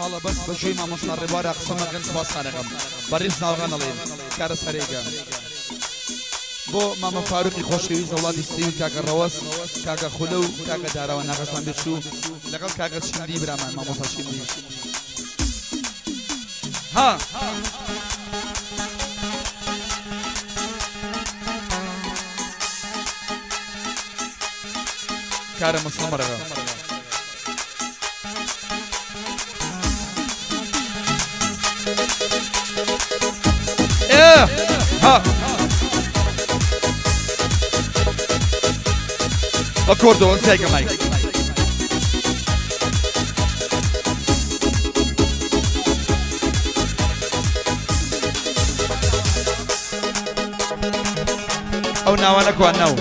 خاڵە بەس بەگوێی مامۆستا ڕێبوارە قسە مەکەن سوپاستانەکەم بەڕیز ناوەکان ئەڵێن کارە سەرێکە بۆ مامە فاروقی خۆشەویست لە وڵاتی سوید کاکە ڕەوەز کاکە خولە و کاکە داراوە ناخەشمان بێچوو لەگەڵ کاکە چیندی برامان مامۆستا چیندی ها کارە مسڵمەرەکە ئێ ها ئەکۆردەوە زیایکە مایک ئەو ناوانە کوان ناو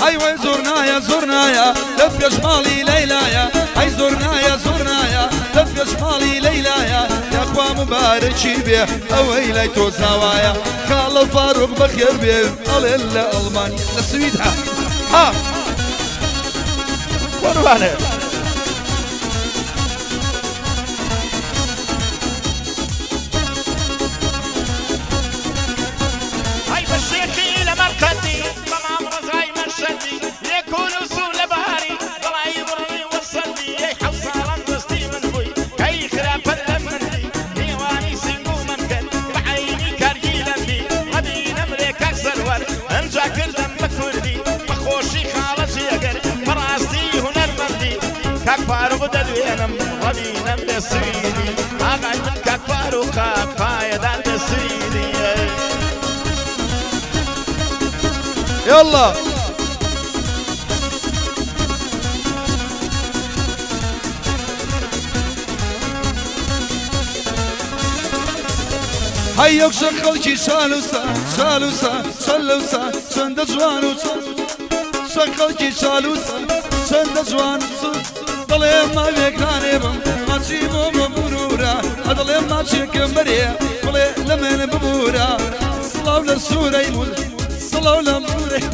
ئەی وەی زۆرنایە زۆرنایە لە پێش ماڵی لەیلایە ئەی زۆرنایە زۆرنایە لە پێش ماڵی لەیلایە یاخوا مبارەکی بێ ئەوەی لای تۆ زاوایە خاڵە فاروق بەخێر بێ ئەڵێ لە ئەڵمانیا لە سوید ها ها قوربانێ هەی بە شێخی لە مەرقەدی بە مام ڕەزای مەشەدی یەکون و سوور لە بەهاری بەڵای بڕی وەسەدی ئەی حەوت ساڵان دەستی من بووی کەی خراپەت لە من دی نێوانی سینگ و مەمکەت بە عەینی کارگی لەمدی ڕەبی نەمرێ کاک سەروەر ئەنجا کردم بە کوردی بە خۆشی خاڵە جێگر بەڕاستی هونەرمەندی کاک فاروق دەدوێنم ڕەبی نەمرێ سویدی ئاغای من کاک فاروقە پایەدار بێ سویدی. يلا هەی یەکشە خەڵکی چالوسا چالوسا چەلوسا چەندە جوان و چەند خەڵکی چالوسا چەندە جوان دەڵێ ماوێکانێ بم ماچی بۆ ببورە ئەدەڵێ ماچێکم بەرێ بڵێ لە من ببورە سڵاو لە سوورەی مول سڵاو لە مورەی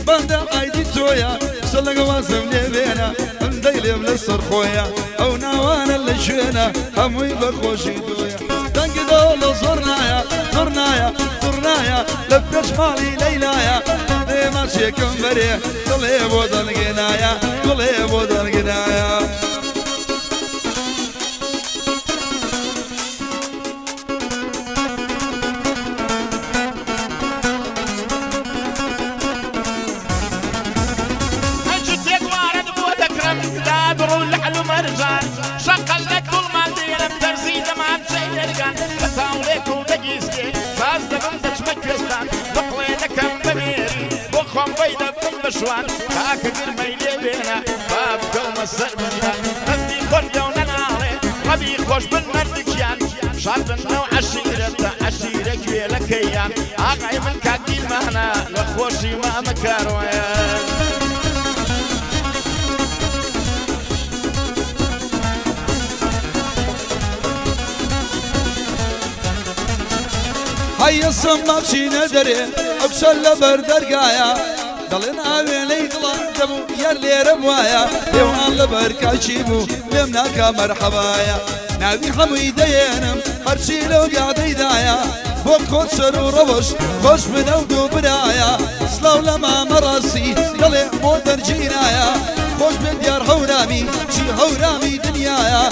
بەندە ئایدی تۆیە شەلەگە وازم لێ بێنە ئەندەی لێم لەسەر خۆیە ئەو ناوانە لە شوێنە هەمووی بەخۆشی تۆیە دەنگی دۆڵە زۆر نایە زۆر نایە زۆر نایە لە پێش ماڵی لەیلایە دێ ماچێکم بەرێ دڵێ بۆ دەنگێنایە دڵێ بۆ دەنگێنایە. هەی جوتێک وارد بۆ دەکڕم دادڕ و لەعل و مەرجان شەقەل لە کوڵمان دێنم دەرزی دەمانچەی دەرگان بە تاوڵێک و دەگیسکێ باز دەبم دەچمە کوێستان بقڵێ دەکەم بە مێری بۆ خۆم بەی دەبم بە شوان تاکە گرمەی لێ بێنە با بکەومە سەر بندا دەستی خۆش لەو نەناڵێ ڕەبی خۆش بن مەردکیان شاد بن لەو عەشیرەتە عەشیرە کوێلەکەیان ئاغای من کاک دیلمانە لە خۆشی مامە کاروایە. هەیە سم ماچینە دەرێ ئەو لەبەر دەرگایە دەڵێن ئاوێنەی دڵان دەبوو یار لێرە وایە لێوان لەبەر کاچی بوو لێم ناکا مەرحەبایە ناوی هەمووی دەیێنم هەرچی لەو گادەیدایە بۆ کۆچەر و ڕەوەش خۆش بنەو دوو برایە سڵاو لە مامە ڕاستی دەڵێ بۆ دەرگیرایە خۆش بێ دیار هەورامی چی هەورامی دنیایە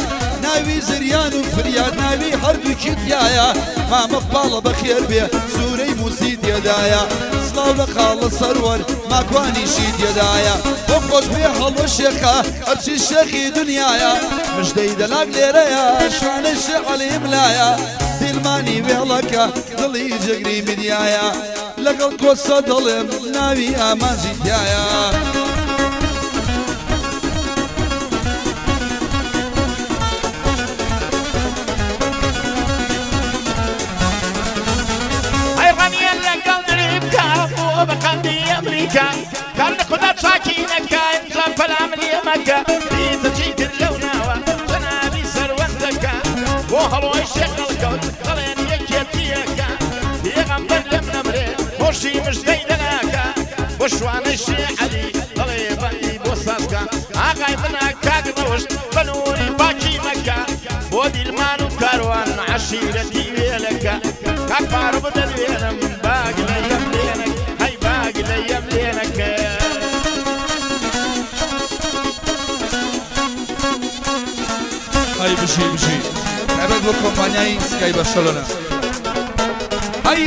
ناوی زریان و فریاد ناوی هەردووکی تیایە مامە پاڵە بەخێر بێ سوورەی موسی تێدایە سڵاو لە خاڵە سەروەر ماکوانیشی تێدایە بۆ خۆش بێ هەڵوە شێخە هەرچی شێخی دنیایە مژدەی دەلاک لێرەیە شوانەی شێخ عەلیم لایە دیلمانی وێڵەکە دڵی جێگری میدیایە لەگەڵ کۆسە دەڵێم ناوی ئامانجی تیایە. هەی ڕەنیە لەگەڵ دریبکە بۆ بە قەندی ئەمریکا کار لە خودا چاکی نەکا ئینجا پەلام لێ مەکە دیتە چی کرد لەو ناوە جەنابی سەروەندەکە بۆ هەڵۆی شێخ هەڵکەوت دەڵێن یەکێتیە خۆشی مژدەی دەناکە بۆ شوانەی شێعەلی دەڵێ بەندی بۆ سازکە ئاغای منە کاک ڕەوشت بە نووری پاکی مەکە بۆ دیلمان و کاروان عەشیرەتی وێلەکە کاک پارو بدەلوێنم باگ لە یەم لێنەک هەی باگ لە یەم لێنەکە هەی بژی بژی تایبەت بۆ کۆمپانیای سکای بەرشەلۆنە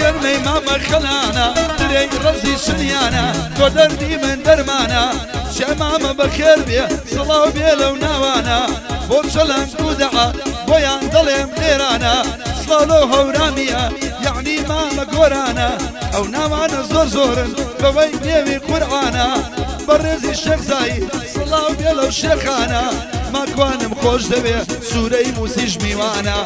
هەیەرمەی مامە خەلانە درێی ڕەزی شنیانە تۆ دەردی من دەرمانە شێ مامە بەخێر بێ سڵاو بێ لەو ناوانە بۆ چەلەنگ و دەعا بۆیان دەڵێم لێرانە سڵاو لەو هەورامیە یەعنی مامە گۆرانە ئەو ناوانە زۆر زۆرن بەوەی نێوی قورعانە بەڕێزی شێخزایی سڵاو بێ لەو شێخانە ماکوانم خۆش دەوێ سوورەی موسیش میوانە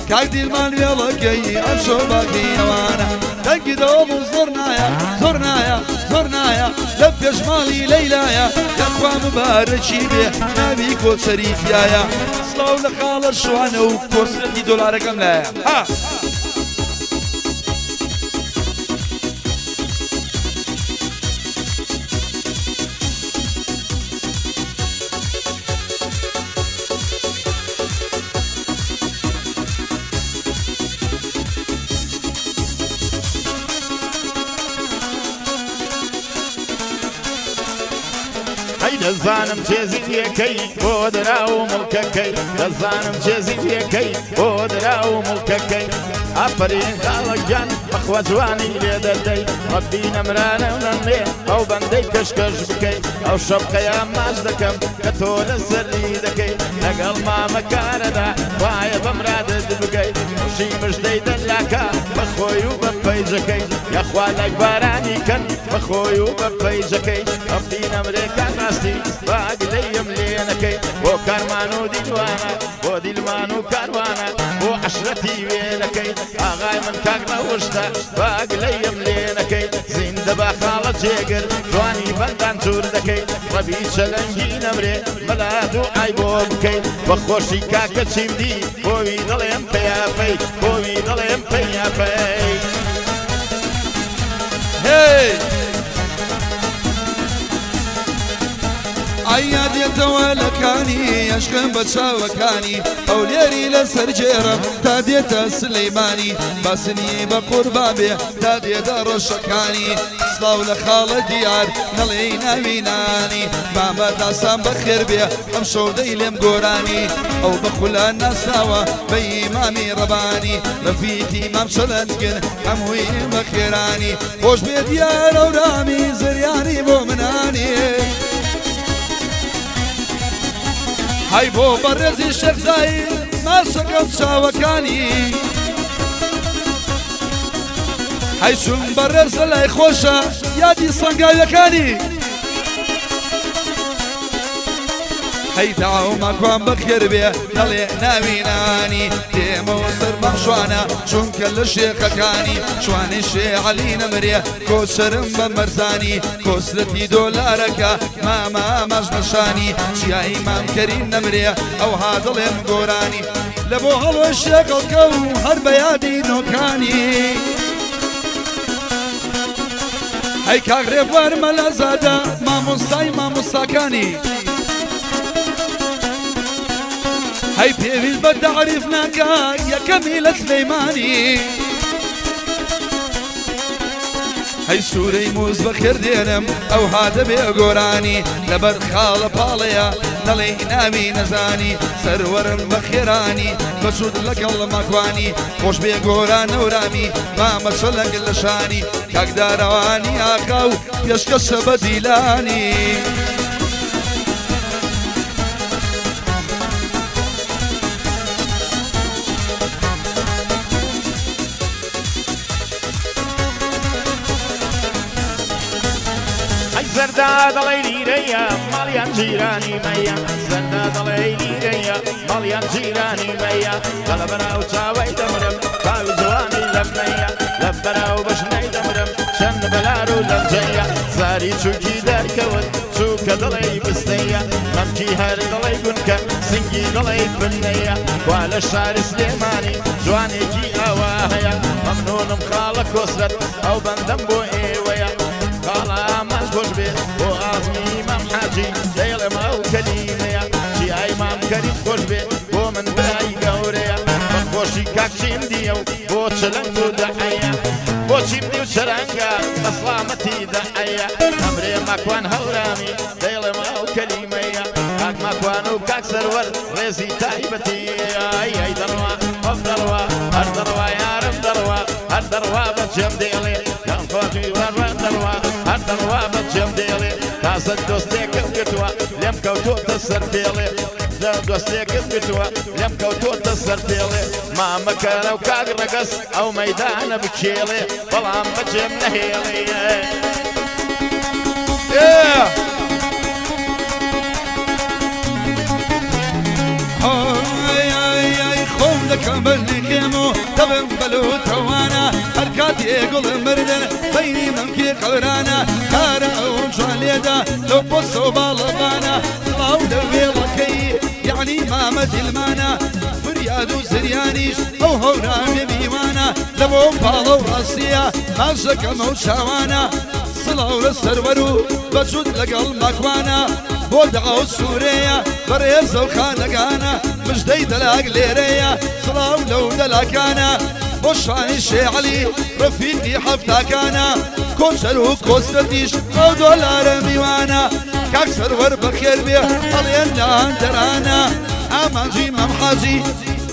کاک دیلمان وێڵەکەی ئەمشەو باقی ئەوانە دەنگی دەوڵ و زۆر نایە زۆر نایە زۆر نایە لە پێشماڵی لەیلایە یاخوا مبارەکی بێ ناوی کۆچەری تیایە سڵاو لە خاڵە شوانە و کۆسرەتی دۆلارەکەم لایە ها دەزانم چێزیەکەی بۆ درا و مڵکەکەی دەزانم چێزیەکەی بۆ درا و مڵکەکەی ئافەرین خاڵە گیان بەخوا جوانی لێ دەدەی ڕەبی نەمرانە و نەمرێ ئەو بەندەی کەشکەش بکەی ئەو شەپقەیە ماچ دەکەم کە تۆ لەسەری دەکەی لەگەڵ مامەکارەدا وایە بەمرادت بگەی خۆشی مژدەی دەلاکە بەخۆی و بە پەیجەکەی یاخوا لای بارانی کەن بەخۆی و بە پەیجەکەی ڕەبی نەمرێکان ڕاستی باگ لێم لێنەکەی بۆ کارمان و دیلوانە بۆ دیلمان و کاروانە بۆ عەشرەتی وێنەکەی ئاغای من کاک ڕەوشتە باگ لێم لێنەکەی زیندە بە خاڵە جێگر جوانی بەندان جوور دەکەی ڕەبی چەلەنگی نەمرێ مەلا دوعای بۆ بکەی بە خۆشی کاکە چیم دی بۆوی دەڵێم پەیاپەی بۆوی دەڵێم پەیاپەی هێی ئایا دێتەوە لە کانی ئەشقم بە چاوەکانی هەولێری لەسەر گێڕم تا دێتە سلەیمانی باسنی بە قوربان بێ تا دێتە ڕەشەکانی سڵاو لە خاڵە دیار نەڵێی ناوی نانی مامە داسان بەخێر بێ ئەم شەو دەی لێم گۆرانی ئەو بە خولان ناساوە بە ئیمامی ڕەبانی ڕەفیقی مام چەلەنگن هەمووی بەخێرانی خۆش بێ دیارە و رامی زریانی بۆ منانی هەی بۆ بەڕێزی شێخزایی ماسەکەم چاوەکانی هەی چون بەڕێزە لای خۆشە یادی سەنگاویەکانی هەی داو ماکوان بەخێر بێ دەڵێ ناوی نانی دێمەوە سەر مام شوانە چونکە لە شێخەکانی شوانەی شێعەلی نەمرێ کۆچەرم بە مەرزانی کۆسرەتی دۆلارەکە مامە ئاماژ نەشانی چیایی مام کەریم نەمرێ ئەوها دڵێم گۆرانی لە بۆ هەڵۆی شێخەڵکە و هەر بە یادی نۆکانی هەی کاک ڕێبوار مەلازادە مامۆستای مامۆستاکانی هەی پێویست بە تەعریف ناکا یەکەمی لە سلەیمانی هەی سوورەی موز بەخێر دێنم ئەوها دەبێ گۆرانی لەبەر خاڵە پاڵەیە نەڵێی ناوی نەزانی سەروەرم بەخێرانی بەسوود لەگەڵ ماکوانی خۆش بێ گۆرانە و رامی مامە چەلەنگ لە شانی کاکدارەوانی ئاغا و پێشکەشە بە دیلانی. زەردا دەڵێی لیرەیە ماڵیان جیرانی مەیە زەردا دەڵێی لیرەیە ماڵیان جیرانی مەیە لە بەراو چاوەی دەمرم چاوی جوانی لەم نەیە لە بەراو بەژنەی دەمرم چەند بەلار و لەنجەیە زاری چووکی دەرکەوت چووکە دەڵێی بستەیە مەمکی هەر دەڵێی گونکە سنگی دەڵێی بنەیە وا لە شاری سلێمانی جوانێکی ئاوا هەیە مەمنونم خاڵە کۆسرەت ئەو بەندەم بۆ ئێوەیە. کەریم خۆش بێ بۆ من برای گەورەیە بەخۆشی کاکچیم دییە و بۆ چلەنگ و دەعەیە بۆچیم دی و چرەنگە بە سڵامەتی دەعەیە ئەمرێ ماکوان هەورامی دەیڵێم ئەو کەلیمەیە کاک ماکوان و کاک سەروەر ڕێزی تایبەتی ئەی دەڕوا ئەم دەڕوا هەر دەڕوا یارم دەڕوا هەر دەڕوا بەجێم دێڵێ یان خۆشی وەڕوان دەڕوا هەر دەڕوا بەجێم دێڵێ تازە دۆستێکم گرتووە لێم کەوتۆتە سەر پێڵێ دۆستێکم گرتووە لێم کەوتۆتە سەر پێڵێ مامەکەرە و کاک ڕەگەز ئەو مەیدانە بکێڵێ بەڵام بەجێم نەهێڵێ. خۆم دەکەم بەرنێکێم و دەبم بەلوتەوانە هەر کاتێ گوڵم مردن بەینی مەمکی قەورانە کارە ئەوم جوان لێدا لەو پۆستە و باڵەبانە سڵاو لە وێڵەکەی یەعنی مامە دیلمانە فریاد و زریانیش ئەو هەورامیە میوانە لە بۆ پاڵە و ڕاستیە ماچ دەکەمە و چاوانە سڵاو لە سەروەر و بەجووت لەگەڵ ماکوانە بۆ دەعا و سوورەیە بەڕێزە و خانەگانە مژدەی دەلاک لێرەیە سڵاو لەو دەلاکانە بۆ شانی شێعەلی ڕەفیقی حەفتاکانە کۆچەر و کۆستەتیش ئەو دۆلارە میوانە کاک سەروەر بەخێر بێ ئەڵێن لە هەندەرانە ئامانجی مەم حاجی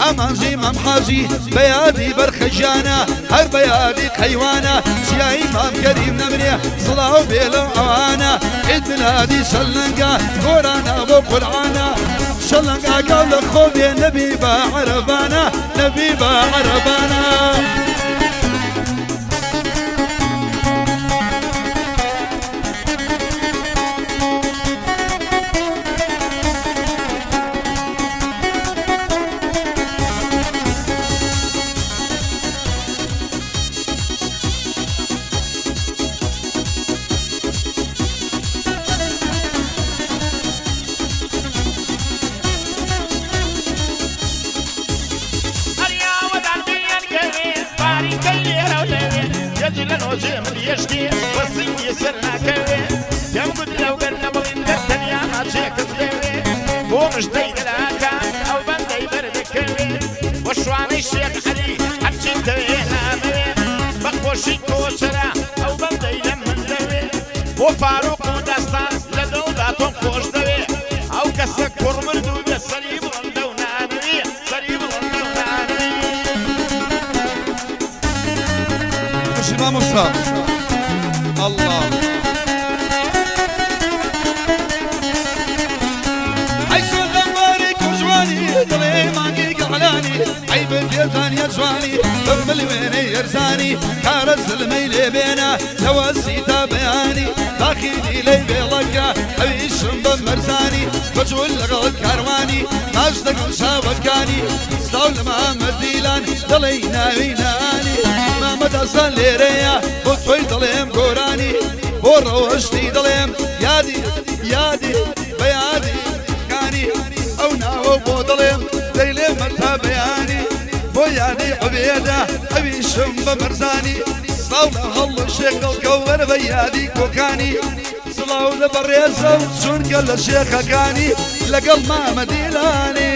ئامانجی مەم حاجی بە یادی بەرخەژیانە هەر بە یادی قەیوانە چیایی مام کەریم نەمرێ سڵاو بێ لەو ئەوانە عید میلادی شەلەنگە گۆرانە بۆ قورعانە شەلەنگ ئاگاو لە خۆ بێ نەبی بە عەرەبانە نەبی بە عەرەبانە. الله عيش غمارك وجواني دلي ماقي قعلاني عيب اليزان يا جواني بملويني يرزاني كارز الميل بينا توسيتا بياني داخلي لي بلقا عيش بمرزاني بجول لغل كارواني ماجدك وشاوكاني سلاو لما مديلان دلي ناويناني ما مدسان ليريا بۆ تۆی دەڵێم گۆرانی بۆ ڕەوەشتی دەڵێم یادی یادی بە یادی کانی ئەو ناوە بۆ دەڵێم دەیلێمە تا بەیانی بۆ یادی عوبێدە ئەویشم بە مەرزانی سڵاو لە هەڵ شێخەڵکە وەرە بە یادی کۆکانی سڵاو لە بەڕێزە و چونکە لە شێخەکانی لەگەڵ مامە دیلانی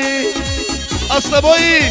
ئەسڵە بۆیی.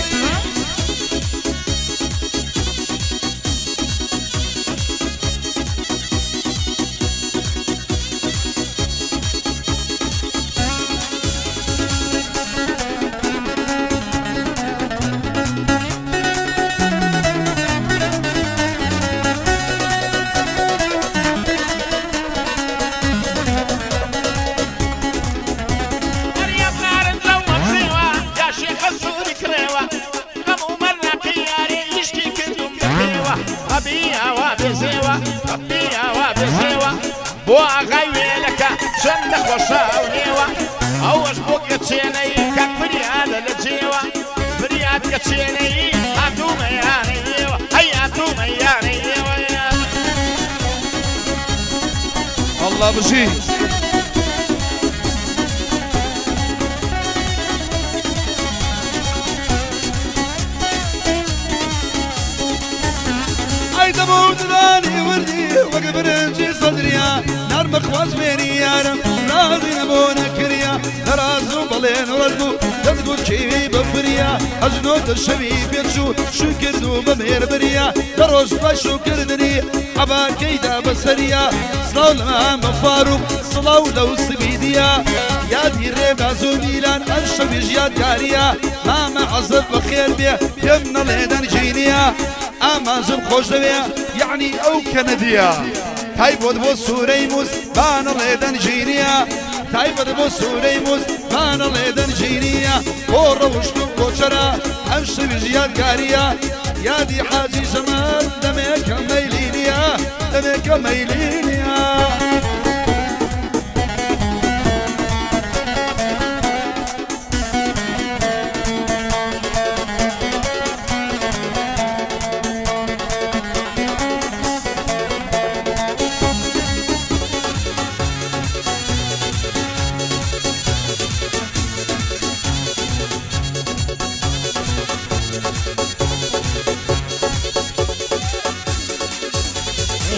الله بجي اي دموت داني وردي وقبرنجي صدريا. یار مەخواز بێنی یارم رازی نەبوو نەکریا دەراز و بەڵێن ڕەت بوو دەتگوت کێوی بەفریا ئەژنۆ دەشەوی پێچوو شوو کرد و بە مێر بریا لە ڕۆژ دوای شووکردنی عەباکەیدا بەسەریا سڵاو لە مامە فاروق سڵاو لەو سویدیە یادی ڕێباز و میلان ئەم شەویش یادگاریە مامە عەزب بەخێر بێ پێم نەڵێ دەنگینیە ئامانجم خۆش دەوێ یەعنی ئەو کەنەدیە تایبەت بۆ سوورەی موز با نەڵێ دەنگینیە تایبەت بۆ سوورەی موز با نەڵێ دەنگینیە بۆ ڕەوشت و کۆچەرە ئەم شەویش یادگاریە یادی حاجی جەمال دەمێکە مەیلی نییە دەمێکە مەیلی نییە.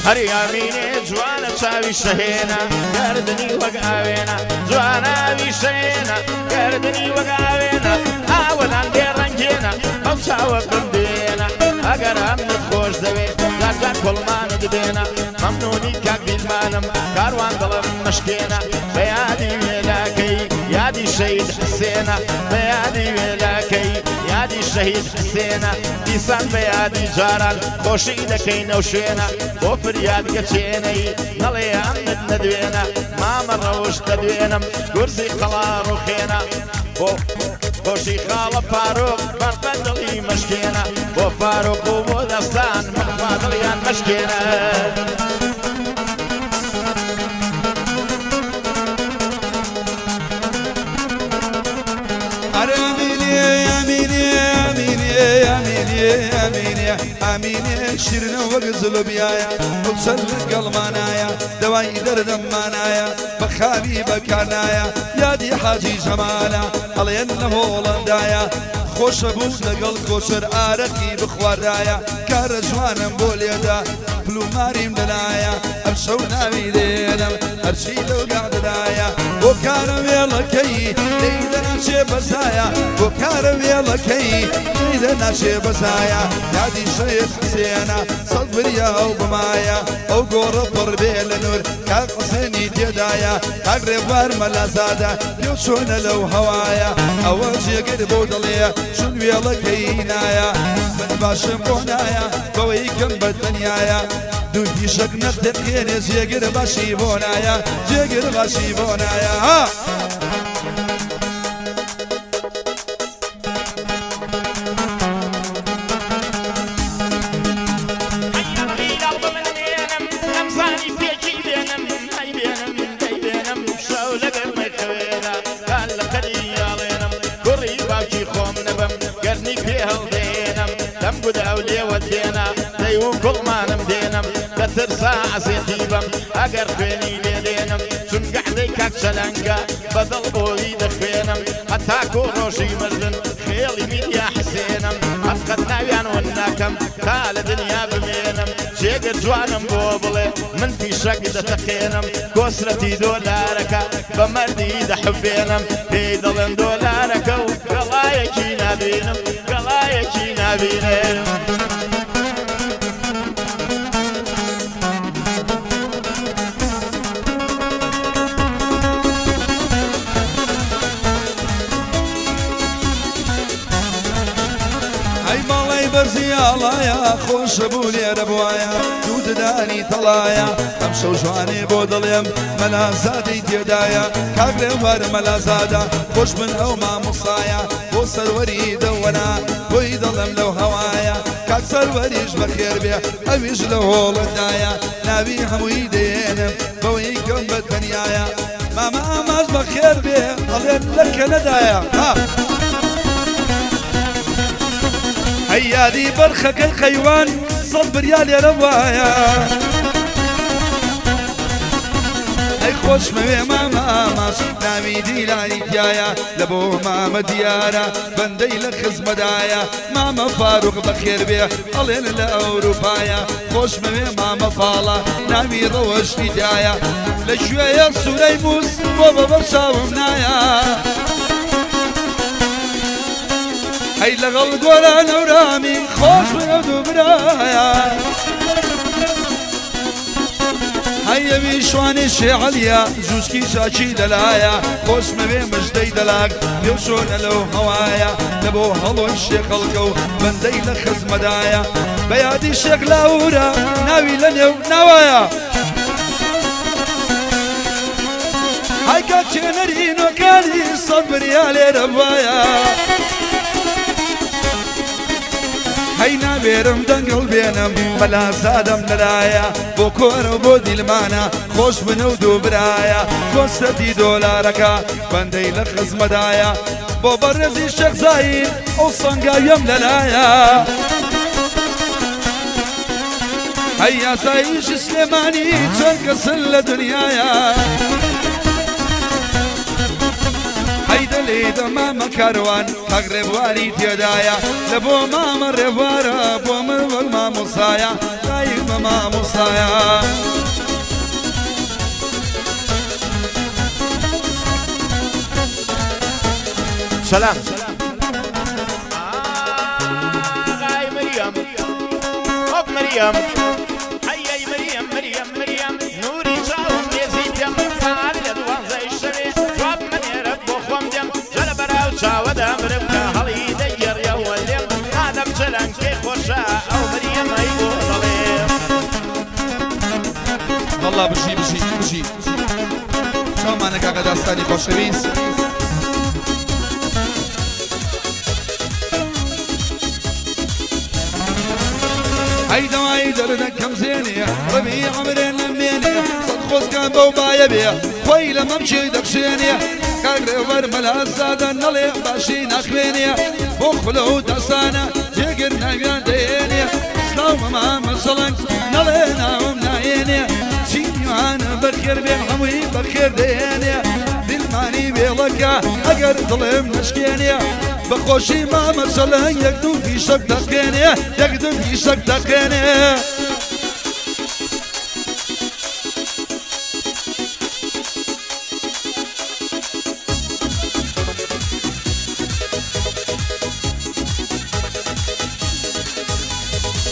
هەری ئامینێ جوانە چاوی شەهێنە گەردنی وەک ئاوێنە جواناوی شەهێنە گەردنی وەک ئاوێنە ئاوەدان بێڕەنگێنە ئەو چاوە بمدێنە ئەگەر ئەمنت خۆش دەوێ جار جار کۆڵمانت بێنە مەمنونی کاک بیلمانم کاروان دڵم مشکێنە بە یادی وێلاکەی یادی شەهید حسێنە بە یادی وێلاکەی یادی شەهید حسێنە دیسان بە یادی جاران خۆشی دەکەینەو شوێنە بۆ فریاد گەچێنەی نەڵێ ئەمنت نەدوێنە مامە ڕەوش دەدوێنم گورزی قەڵا ڕوخێنە بۆ خۆشی خاڵە فاروق بەرقە دڵی مشکێنە بۆ فاروق و بۆ دەستان بەخوا دڵیان مشکێنە. ئامینێ شیرنە وەک زلوبیایە ئەو چەند لەگەڵمانایە دەوای دەردەممانایە بە خاوی بەکارنایە یادی حاجی جەمالە ئەڵێن لە هۆڵەندایە خۆشە بوو لەگەڵ کۆچەر ئارەقی بخواردایە کارە جوانم بۆ لێدا پلوماریم لەلایە ئەم شەو ناوی لێنم هەرچی لەو گادرایە بۆ کارە وێڵەکەی لێی دەناچێ بەزایە بۆ کارە وێڵەکەی لێی دەناچێ بەزایە یادی شەهید حسێنە سەد بریا ئەو بمایە ئەو گۆڕە پڕ بێ لە نوور کاک حسێنی تێدایە کاک ڕێبوار مەلازادە پێو چۆنە لەو هەوایە ئەوە جێگر بۆ دڵێ چون وێڵەکەی نایە من باشم بۆ نایە بەوەی کەم بە تەنیایە دوو فیشەک نەتەقێنێ جێگر باشی بۆ نایە جێگر باشی بۆ نایە. دەترسا عەزێتی بەم ئەگەر خوێنی لێدێنم چون گەعدەی کاک چەلەنگە بەدڵ بۆی دەخوێنم هەتاکۆ ڕۆژی مردن خێڵی میدیا حسێنم هەتقەت ناویان ون ناکەم تا لە دنیا بمێنم جێگر جوانم بۆ بڵێ من فیشەک دەتەقێنم کۆسرەتی دۆلارەکە بە مەردی دەحوبێنم پێی دەڵێن دۆلارەکە و گەڵایەکی نابینم گەڵایەکی نابینم. ئاڵایە خۆشە بوو لێرە بواە دوو ددانی تەڵایە ئەم شەو جوانێ بۆ دڵێم مەلازادەی تێدایە کاک ڕێوار مەلازادە خۆش من ئەو مامۆسایە بۆ سەروەری دەوەنا بۆی دڵم لەو هەوایە کاک سەروەریش بەخێر بێ ئەویش لە هۆڵەندایە ناوی هەمووی دێنم بەوەی کەم بە تەنیایە مامە ئاماژ بەخێر بێ ئەڵێن لە کەنەدایە. یادی بەرخەکەی خەیوان سەد بریا لێرە وایە ئەی خۆشمەوێ مامە ئاماش ناوی دیلانی تایە لە بۆ مامە دیارە بەندەی لە خزمەدایە مامە فاروق بەخێر بێ ئەڵێن لە ئەوروپایە خۆشمەوێ مامە فاڵە ناوی ڕەوەشتی تایە لەکوێیە سوورەی مووس بۆ بەبەر چاوم نایە ئەی لەگەڵ گۆران ئەورامی خۆش بنە دوو برایە هەیەوی شوانی شێعەلیە زووسکی چاکی دەلایە خۆشمەوێ مژدەی دەلاک لێو چۆنە لەو هەوایە لە بۆ هەڵۆی شێخەڵکە و بەندەی لە خزمەدایە بە یادی شێخ لاورە ناوی لە نێو ناوایە هایکا چێنەری نۆکاری سەد بریا لێرە وایە هەی نابێرم دەنگڵ بێنم بەلازادەم لەلایە بۆ کۆرە و بۆ دیلمانە خۆش بنە و دوو برایە کۆسەتی دۆلارەکە بەندەی لە خزمەدایە بۆ بەڕێزی شێخزایی ئەو سەنگاویەم لەلایە هەی یاساییشی سلێمانی چەند کەسن لە دنیایە هەی دەلێدە مامە کاروان کاک ڕێبواری تێدایە لە بۆ مامە ڕێبوارە بۆ من وەک مامۆسایە دایمە مامۆسایە. سلام آغاي مريم أب مريم حي مريم مريم مريم نوري شاوم يزيد يم صار لدوان زي الشري جواب من يرب وخوم دم جل براو شاو دم ربك هلي دير يا ولم آدم جلن كي خوشا أو مريم أي بوضليم والله بشي بشي بشي شو معنى كاكا داستاني خوشويس هەی دەوای دەردەکەم زێنێ ڕەبی عەمرێ لەمێنێ سەد خۆزگان بەو بایە بێ خۆی لە مەمکی دەخشێنێ کاک ڕێوەر مەلازادە نەڵێ باشی ناخوێنێ بۆ خولە و دەسانە جێگر ناویان دەیێنێ سڵاو مامە شەڵەنگ نەڵێ ناوم نایێنێ چی میوانە بەخێر بێ هەمووی بەخێر دەیێنێ دیلمانی بێڵەکە ئەگەر دڵم نەشکێنێ بەخۆشی مامە شەڵەنگ یەک دوو فیشەک دەخێنێ یەک دوو فیشەک دەخێنێ.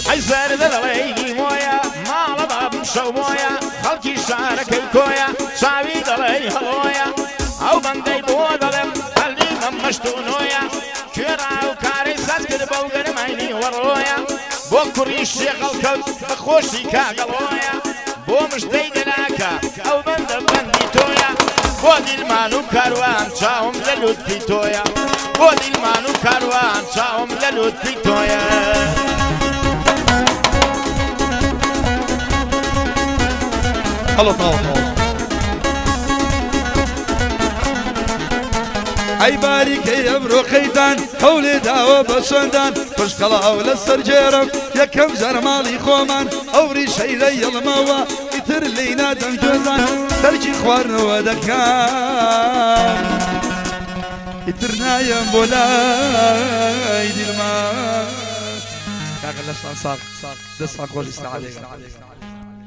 ئەی زەردە دەڵێی مۆیە ماڵە بابم شەو مۆیە خەڵکی شارەکەی کۆیە چاوی دەڵێی هەڵۆیە ئەو بەندەی بۆ دەڵێم هەلی مەمەشت و نۆیە کوێڕا و کارەی ساز کرد بەو گەرماینی وەڕۆیە بۆ کوڕی شێخەڵکەوت بە خۆشی کاگەڵۆیە بۆ مژدەی دەلاکە ئەو بەندە بەندی تۆیە بۆ دیلمان و کاروان چاوم لە لوتفی تۆیە بۆ دیلمان و کاروان چاوم لە لوتفی تۆیە. هەڵۆ تاوە تاوە ئەی باریکەی ئەمرۆ قەیتان هەولێ داوە بە چەندان پشقەڵاو لەسەر گێرم یەکەم جار ماڵی خۆمان ئەو ڕیشەی دەیڵمەوە ئیتر لێی نادەم گوێزان تەرکی خواردنەوە دەکەم ئیتر نایەم بۆ لای دیلمان. کاکە لەشتان ساغ دەستان خۆش ئیستا عەلەیکم.